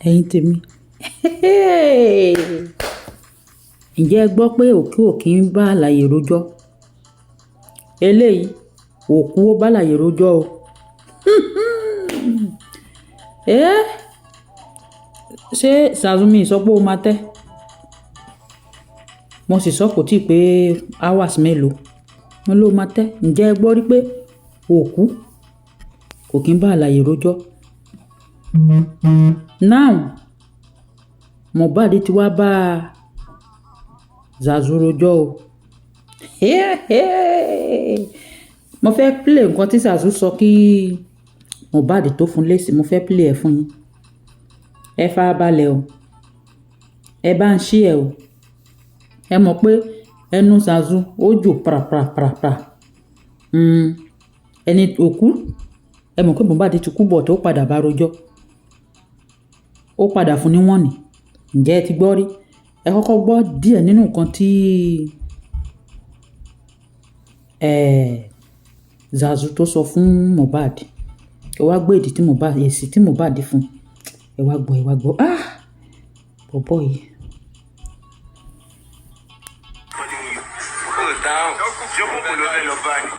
Ẹ̀yin tèmi, ǹjẹ́ ẹ gbọ́ pé òkú ò kí ń bá alààyè rojọ́? Eléyìí, òkú ó bá alààyè rojọ́ o. Ẹ́ ṣé Sàzúmi sọ pé ó máa tẹ́? Mo sì sọ kò tí pé hours mélòó. Mo ló máa tẹ́. Ǹjẹ́ ẹ gbọ́ rí pé òkú kò kí ń bá alààyè rojọ́? Now, Mohbad ti wá bá Zazu rojọ́ o. Mo fẹ́ play nǹkan tí Zazu sọ kí Mohbad tó fún lésì. Mo fẹ́ play ẹ̀ fún yín. Ẹ farabalẹ̀ o. Ẹ bá ń share o. Ẹ mọ̀ pé ẹnu Zazu ó jò pra pra pra pra. Ẹni òkú, ẹ mọ̀ pé Mohbad ti kú bọ̀ tó padà bá rojọ́. Ó padà fún ní wọ́n ní. Ǹjẹ́ ẹ ti gbọ́ rí? Ẹ kọ́kọ́ gbọ́ díẹ̀ nínú nǹkan tí Zazu tó sọ fún Mohbad. Ẹ wá gbọ́ èdè tí Mohbad, èsì tí Mohbad fún. Ẹ wá gbọ́, ẹ wá gbọ́. Ah! Bọ̀bọ́ yìí. Ó dáhùn, jókòó ló fẹ́ lọ bá ní.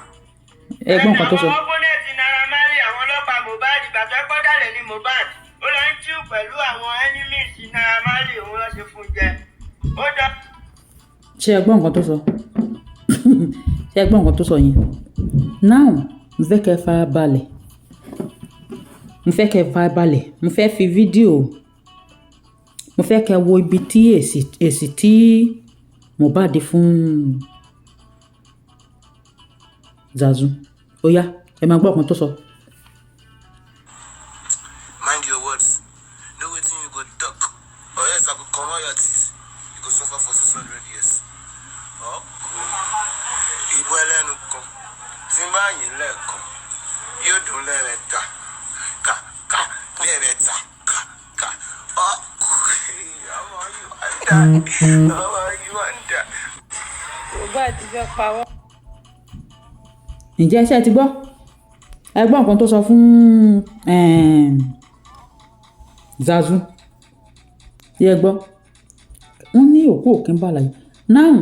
Ẹ gbọ́ nǹkan tó sọ. Àwọn opponent Naira Marley, àwọn ọlọ́pàá Mohbad, ìgbà tó kọ́ dàlẹ̀ ní Mohbad. Ó lọ ń tíù pẹ̀lú àwọn enemies Naira Marley, òun ló ṣe fún jẹ. Ó dá. Ṣé ẹ gbọ́ nǹkan tó sọ? Ṣé ẹ gbọ́ nǹkan tó sọ yẹn? Now, mo fẹ́ kẹ́ ẹ farabalẹ̀. Mo fẹ́ kẹ́ ẹ farabalẹ̀. Mo fẹ́ fi fídíò. Mo fẹ́ kẹ́ ẹ wo ibi tí èsì tí Mohbad fún Zazu. Ó yá, ẹ máa gbọ́ nǹkan tó sọ. Mind your words. Know wetin you go talk. Or else I go comot your teeth. You go suffer for 600 years. Ọkùnrin ìbò ẹlẹ́nu kan tí ń bá yín lẹ́ẹ̀kan yóò dùn lẹ́ẹ̀mẹ́ta kà kà lẹ́ẹ̀mẹ́ta kà kà ọkùnrin ọmọ yìí wá ń dà, ọmọ yìí wá ń dà. Mohbad ti fẹ́ pa wọ́n. Ǹjẹ́ ṣé ẹ ti gbọ́? Ẹ gbọ́ nǹkan tó sọ fún Zazu. Ṣé ẹ gbọ́? Wọ́n ní òkú ò kí ń bá alààyè. Now,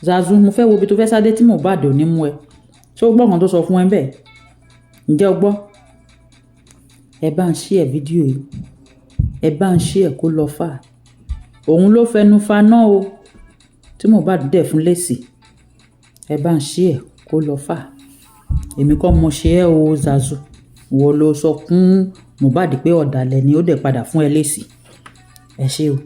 Zazu, mo fẹ́ wo ibi tó fẹ́ sá dé tí Mohbad ò ní mú ẹ. Ṣé o gbọ́ nǹkan tó sọ fún ẹ bẹ́ẹ̀? Ǹjẹ́ o gbọ́? Ẹ bá ń share fídíò yìí. Ẹ bá ń share kó lọ fà. Òun ló fẹnu fa náà o. Tí Mohbad dẹ̀ fún lésì. Ẹ bá ń share kó lọ fà. Èmi kọ́ mo ṣe ẹ́ o, Zazu. Ìwọ ló sọ fún Mohbad pé ọ̀dàlẹ̀ ni, ó dẹ̀ padà fún ẹ lésì. Ẹ ṣé o.